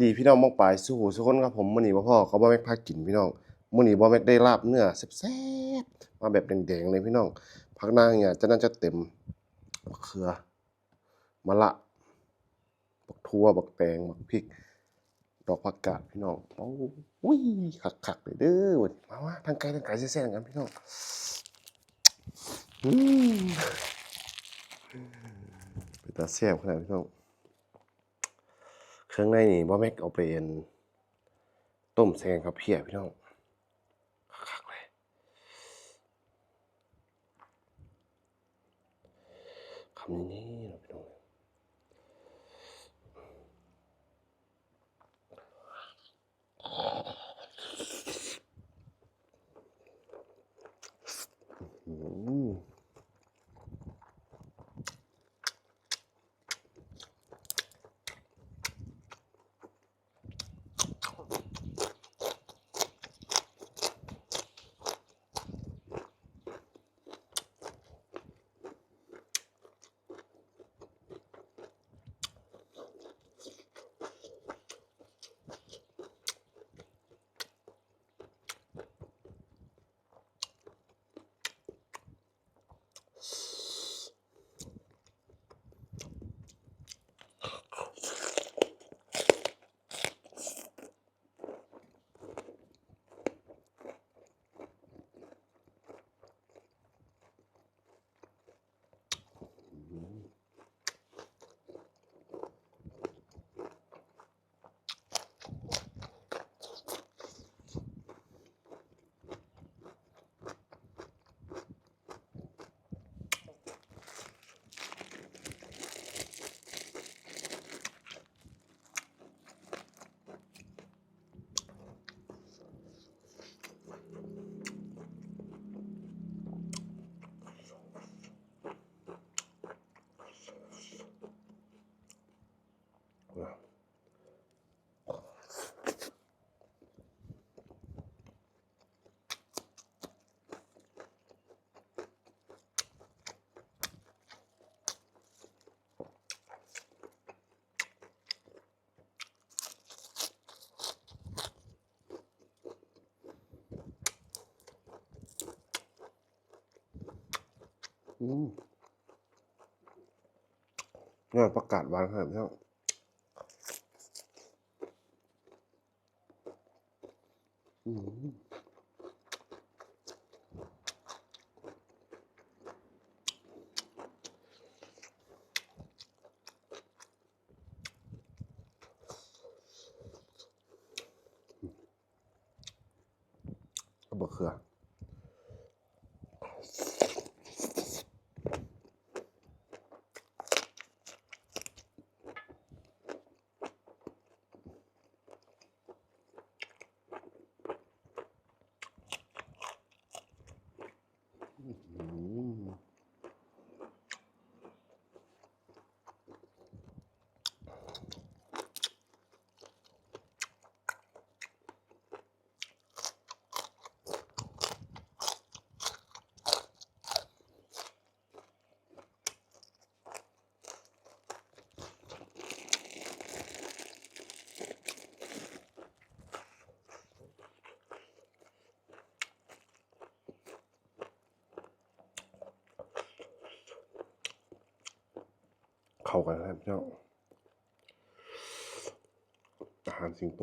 ດີພີ່ນ້ອງປ້ອງປາຍສູ່ຜູ້ສູ່ຄົນຄັບຜົມ. ມື້ນີ້ມາພໍ້ກັບບ່າວແມັກພາກິນພີ່ນ້ອງ. ມື້ນີ້ບ່າວແມັກໄດ້ລາບເນື້ອແຊບໆ ມາແບບແດງໆເລີຍພີ່ນ້ອງ. ຜັກນາງຫຍ້າຈັດໜ້າຈັດເຕັມ, ບັກເຂືອ, ມະລະ, ບັກຖົ່ວ, ບັກແຕງ, ບັກພິກ, ດອກຜັກກາດພີ່ນ້ອງ. ໂອ້ຍ ຄັກໆເລີຍເດີ. ມາໆ ທາງໄກ ທາງໄກ ແຊະໆກັນພີ່ນ້ອງ. ອືມ ເປັນຕາແຊບຂະໜາດພີ່ນ້ອງ. ເຄື່ອງໃນນີ້ບ່າວແມັກເອົາໄປ ອັນ ຕົ້ມໃສ່ກັນກັບເພຍພີ່ນ້ອງ. ຄັກໆເລີຍ. ຄຳນີ້ເນາະພີ່ນ້ອງ. ອືມ. ອືມ ຍອດຜັກກາດຫວານຂະໜາດພີ່ນ້ອງ. ອືມ ກັບບັກເຂືອ. ເຂົ້າກັນແລ້ວພີ່ນ້ອງ ອາຫານສິງໂຕ.